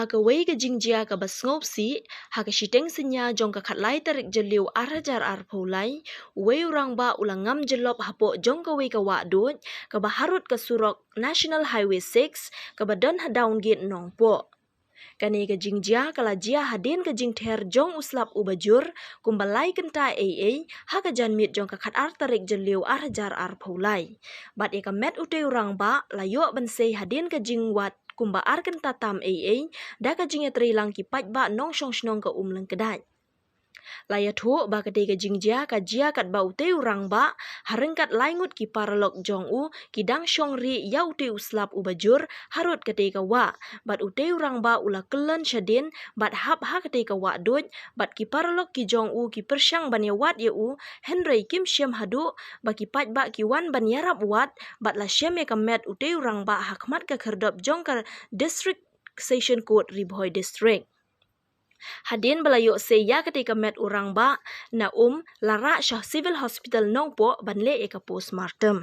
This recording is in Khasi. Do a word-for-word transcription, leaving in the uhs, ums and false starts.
Kawei ka jingjia kaba sngewsih, ha ka shiteng synñia jong ka khatlai tarik Jylliew arhajar arphew lai, uwei u rangbah u la ngam jyllop hapoh jong kawei ka wah duid, kaba harud ka surok National Highway six, kaba don ha Downgate Nongpoh. Kane ka jingjia ka la jia hadien ka jingther jong u slap uba jur, kumba lai kynta eiei, ha ka janmiet jong ka khatar tarik Jylliew arhajar arphew lai. Bad ïa ka met utei u rangbah, la ïoh ban sei hadien ka jingwad kumba ar kynta tam eiei, da ka jingïatreilang ki paidbah nongshong shnong ka Umlyngkdait. La ïathuh ba katei ka jingjia ka jia katba utei u rangbah, ha ryngkat lai ngut ki paralok jong u, ki dang shong rieh ïa utei u slap uba jur, harud katei ka wah, bad utei u rangbah u la kyllon shadien, bad hap ha katei ka wah duid, bad ki paralok ki jong u ki pyrshang ban ïawad ïa u, hynrei kim shym haduh, ba ki paidbah ki wan ban ïarap wad, bad la shem ïa ka met utei u rangbah ha khmat ka khyrdop jong ka District Session Court Ri Bhoi District. Hadien ba la ïoh sei ïa katei ka met u rangbah, na um, la rah sha Civil Hospital Nongpoh ban leh ïa ka postmortem.